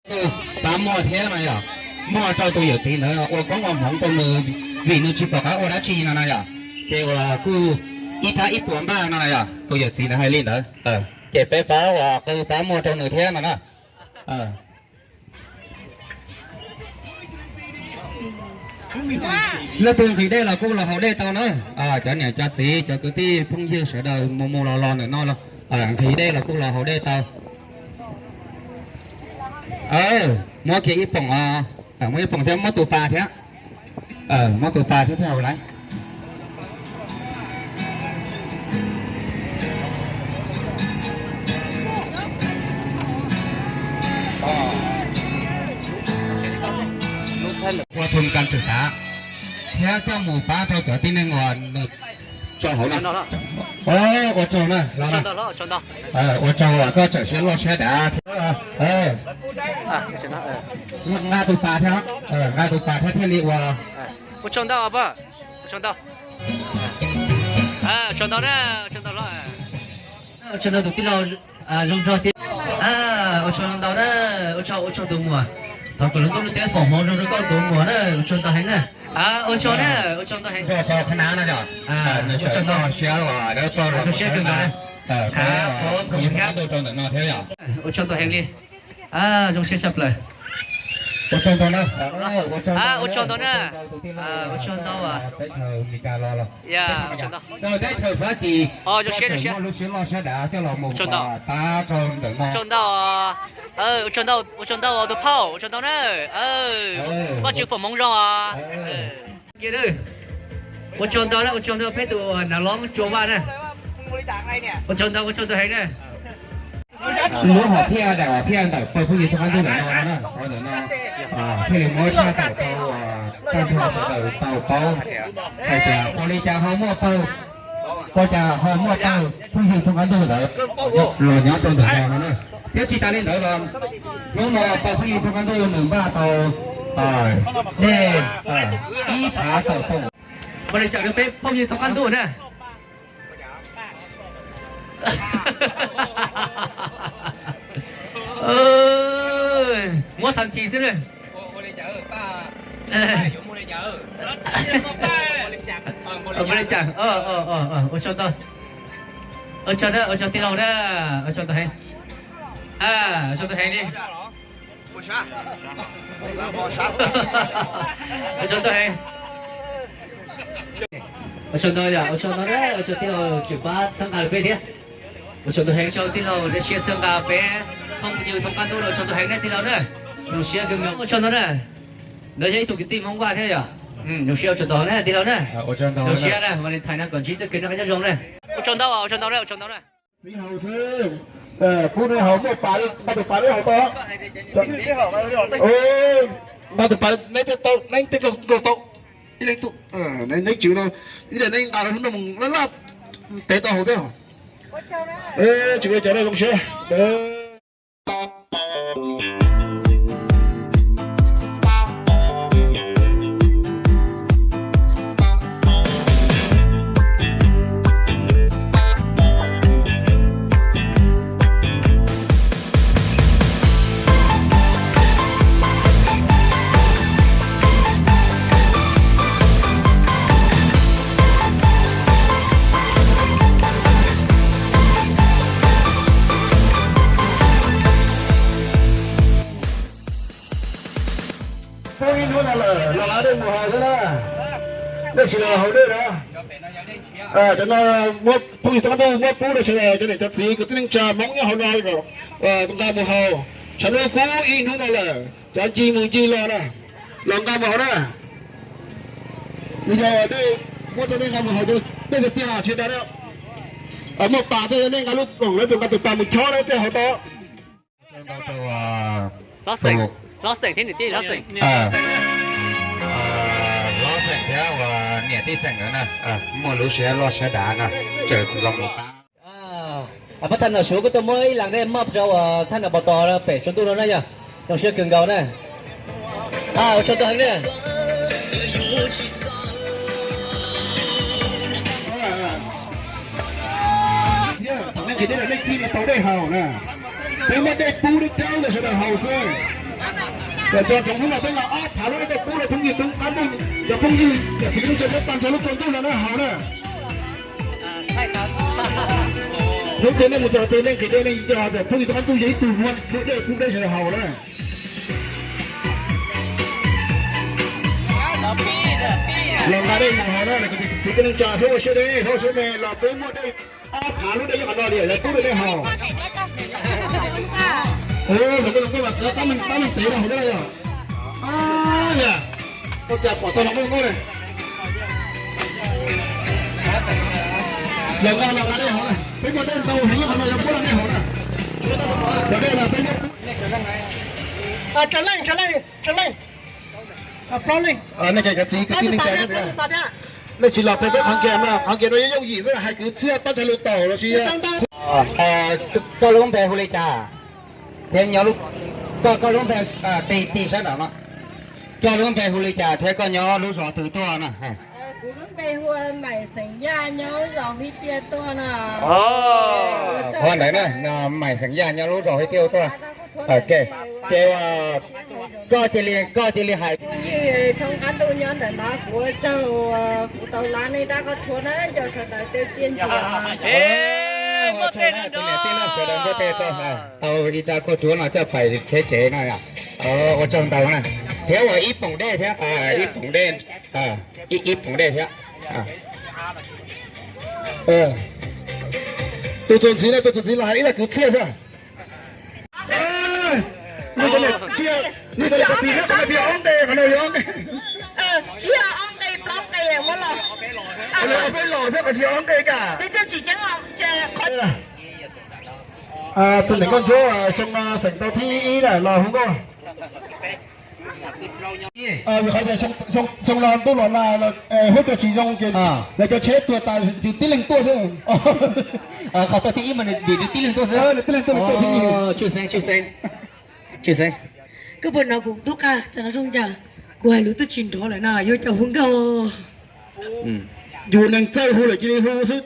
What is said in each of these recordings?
Pab muaj thiab no yom, muaj rau tus yawm txiv ntawd ua koob ua hmoov rau nws vim nws tsis pom qab ua dab tsi no no yom, ces uas kuj ib rab ib puas npaj no no yom, tus yawm txiv ntawd hais li ntawd, ces peb pab uas qw pab muaj rau nws thiab no na. Leej twg nqhis dej los kuj los haus dej tau na, cov niam cov txiv cov kwv tij phooj ywg sawv daws mus mus los los ntawm no los nqhis dej los kuj los haus dej tau. Muab kiag ib poom, muab ib poom thiab muab tus pas thiab, muab tus pas thiab thiaj haus lawm. Ua thum kas xwm xav thiab coj mus pab rau cov tib neeg uas nws tso hauv no. Ua tsaug na, ua tsaug uas koj tseem siab luaj siab dav thiab. Nqa tus pas thiab, nqa tus pas thiab thiaj li ua. Ua tsaug ntau, ua tsaug ntau. Ua tsaug ntau na, ua tsaug ntau hlob. Ua tsaug ntau tus tij laug zoo nraug thiab. Ua tsaug ntau na, ua tsaug, ua tsaug tus muam. Thov kom lub ntuj lub teb foom hmoov zoo rau koj tus muam na, ua tsaug ntau heev na. Ua tsaug na, ua tsaug ntau heev. Ua tsaug ntau. Ua tsaug ntau heev li. Zoo siab tshaj plaws. Ua tsaug ntau na, ua tsaug ntau na, ua tsaug ntau. Zoo siab, zoo siab. Ua tsaug ntau, ua tsaug ntau tus phauj, ua tsaug ntau na. Vajtswv foom hmoov zoo os. Ua tsaug ntau na, ua tsaug ntau peb tus nav loob Tsua Vaj na. Ua tsaug ntau, ua tsaug ntau heev na. Lub hom phiaj daim hom phiaj ntawm pawg phooj ywg thoob qab ntuj ntawm no na, qhov ntawm no thiaj li muab tshaj tawm rau tag nrho sawv daws tau paub hais tias ua li cas ho muaj pawg, ua cas ho muaj pawg phooj ywg thoob qab ntuj ntawd los nyob rau ntawm no no na. Thiab tsis tas li ntawd los hnub no pawg phooj ywg thoob qab ntuj nws npaj tau dej ib phav tawm poom. Ua li cas rau peb phooj ywg thoob qab ntuj na. Muab tag nrho xwb na. Ua li cas, ua tsaug, ua tsaug tij laug na, ua tsaug ntau heev, ua tsaug ntau heev li. Ua tsaug ntau heev. Ua tsaug ntau yom, ua tsaug ntau na, ua tsaug tij laug tseem pab txhawb nqa peb thiab. Ua tsaug ntau heev, ua tsaug tij laug txhawb nqa peb phooj ywg thoob qab ntuj, ua tsaug ntau heev na tij laug na. Zoo siab kawg nkaus, ua tsaug ntau na. Ntawd yog ib tug kwv tij Hmoob Vaj thiab yom. Zoo siab, ua tsaug ntau na tij laug na. Zoo siab na, Valentine no kom ntsib txoj kev noj qab nyob zoo na. Ua tsaug ntau, ua tsaug ntau na, ua tsaug ntau na. Txiv haus xwb, pub neb haus, muaj pas, nqa tus pas neb haus tau. Nqa tus pas neb thiaj tau, neb thiaj nkaus tau. Ib leeg tuaj, neb tswv no, ib leeg neb nqa rau hnub no mus laj laj, tev tau haus thiab. Tsis ua cas, zoo siab. Pub ib hnub no lawm los hau dej mus haus xwb na. Nej tsis los haus dej na. Cov no muab phooj ywg thoob qab ntuj muab pub rau sawv daws cov niam cov txiv kwv tij neej tsa Hmoob nyob hauv no kom nqa mus haus. Tshav ntuj kub ib hnub no lawm, cov ncig mus ncig los na, los nqa mus haus na. Nws yog dej, muab tau dej nqa mus haus, dej tiag tiag tsis dag na. Muaj pas tej nej nqa lub koom lawv tus nqa tus pas mus chob na thiaj haus tau. Hlob xeem, hlob xeem thiab niam tij hlob xeem, hlob xeem thiab uas niam tij xeem ntawd na, muaj lub siab loj siab dav na, tseem los mus pab. Pab thaj nam Suav kuj tuaj muab ib las dej maj rau uas thaj nam Pov Tos pem Tsua Ntuj no na yog, zoo siab kawg nkaus na. Ua tsaug ntau heev na. Thaum nej nqhis dej los nej cia li tau dej haus na. Peb muab dej pub dawb dawb rau sawv daws haus xwb. Yog cov tsoom Hmoob no peb los ob phav lub dej pub rau phooj ywg tub qab ntuj, cov phooj ywg yog txiv neej tsa peb tag nrho lub tsaus ntuj no na haus na. Hnub twg nej mus txog twg nej nqhis dej nej nco tias phooj ywg tub qab ntuj yog ib tug muaj dej pub dej sawv daws haus na. Los nqa dej mus haus na, kuv tus txiv neej tsa seb ua siab deb, ua siab me los peb muaj dej ob phav lub dej nyob qhov no li, yog pub rau nej haus. Lawv koj los koj mas pab meej tev no haus thiab yog. Yog, ua cas pom tau los nkauj nkauj ne. Los nqa, los nqa dej haus na, peb muaj dej ntau heev nyob qhov no yog pub rau nej haus na. Cov dej no peb muab. Raws leej, raws leej, raws leej. Plaub leej. Nej cov txiv kwv tij neej tsa, nej tsis los peb qhov kiag no, qhov kiag no yooj yim xwb, hais kwv txhiaj pab txhua lus tau los sis. Koj lub npe hu li cas? Thiab nyob, koj, koj lub npe, ti ti sab nraud no. Koj lub npe hu li cas thiab koj nyob lub zos twg tuaj na? Kuv lub npe hu Maim xeem Yaj nyob zos Hib Tiaj tuaj no. Qhov ntawd na, Maim xeem Yaj nyob lub zos Hib Tiaj tuaj. Ces koj cia li, koj cia li hais. Phooj ywg thoob qab ntuj nyob ntawm no, kuv ua tsaug kuv tau lab nej dab koj rhuav na, nco sawv daws tej txiaj ntsig. Ua tsaug na, tus niam tij no sawv daws npua tes rau, tau ib dab koj rhuav no coj pais cheb tsev no. Ua tsaug ntau na. Thiab ua ib poom dej thiab, ib poom dej, ib poom dej thiab. Tus txuas ntxiv no, tus txuas ntxiv los hais ib lo kwv txhiaj xwb. Nws cov niam tij, nws cov niam txiv thiab qhov no yog ob nqe, qhov no yog ob nqe. Tsis yog ob nqe, plaub nqe muab los. Qhov no ob peb los thiab qhov tsis yog ob nqe cas. Tus niam nkauj ntsuab xyoo no xeem tau thib ib na los hu nkauj. Vim qhov tias xyoo no ntuj los nag huab cua tsis zoo ces lawv cov tsheb tuag tas yus tib leeg tuaj xwb. Qhov tau thib ib mas vim nws tib leeg tuaj xwb. Tib leeg tuaj, tshwj xeeb, tshwj xeeb. Koj puas hnov kuv tub qab txawm no zoo cas? Kuv hais lus twb tsis nrov lawm no, yuav cas hu nkauj. Yus neeg txawj hu lawm cia li hu xwb.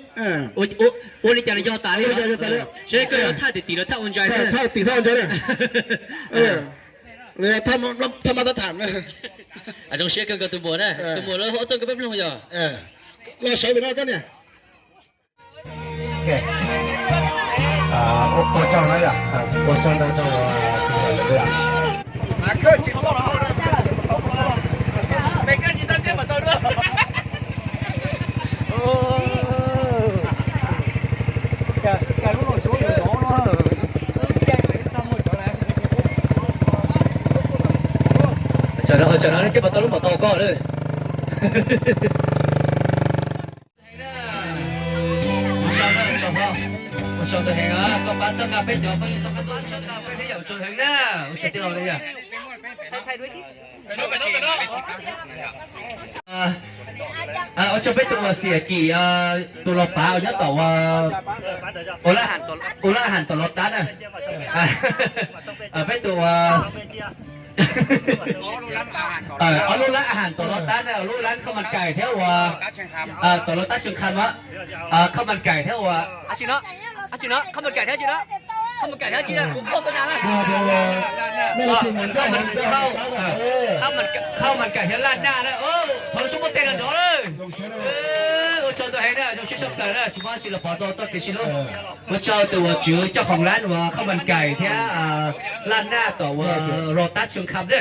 Ua li cas los yog tas li. Seb koj yuav thaj tim tim los thaj ua ntsais, thaj tim thaj ua ntsais na. Thaj ma tab tham na. Zoo siab kawg koj tus muam na, tus muam lawv hu txoj kawg peb mloog yog. Los sawv pem no koj niam. Ua tsaug na yom, ua tsaug ntau rau tus muam lawv. Tsam no, tsam no nej coj pas tau lub mom tau koj lawm. Ua tsaug ntau heev, koj pab txhawb nqa peb cov phooj ywg txhawb nqa peb thiab yom, ua tsaug heev na, ua tsaug tij laug li yom. Ua tsaug peb tus uas Xiam Kim, tus los pav uas nyob tom uas, ua lab ham tom los tab na. Peb tus uas, ob lub lab ham tom los tab na, lub lab khab mas kais thiab uas, tom los tab tswv kham, khab mas kais thiab uas, khab mas kais thiab, khab mas kais thiab laj naj na, thov sub muab tes los nrov lawm. Ua tsaug ntau heev na, zoo siab tshaj plaws na, tsis muaj dab tsi los pov rau txoj kev sib hlub. Ua tsaug tus uas tswv coj khoom lab uas khab mas kais thiab laj naj tom uas los tab tswv kham na.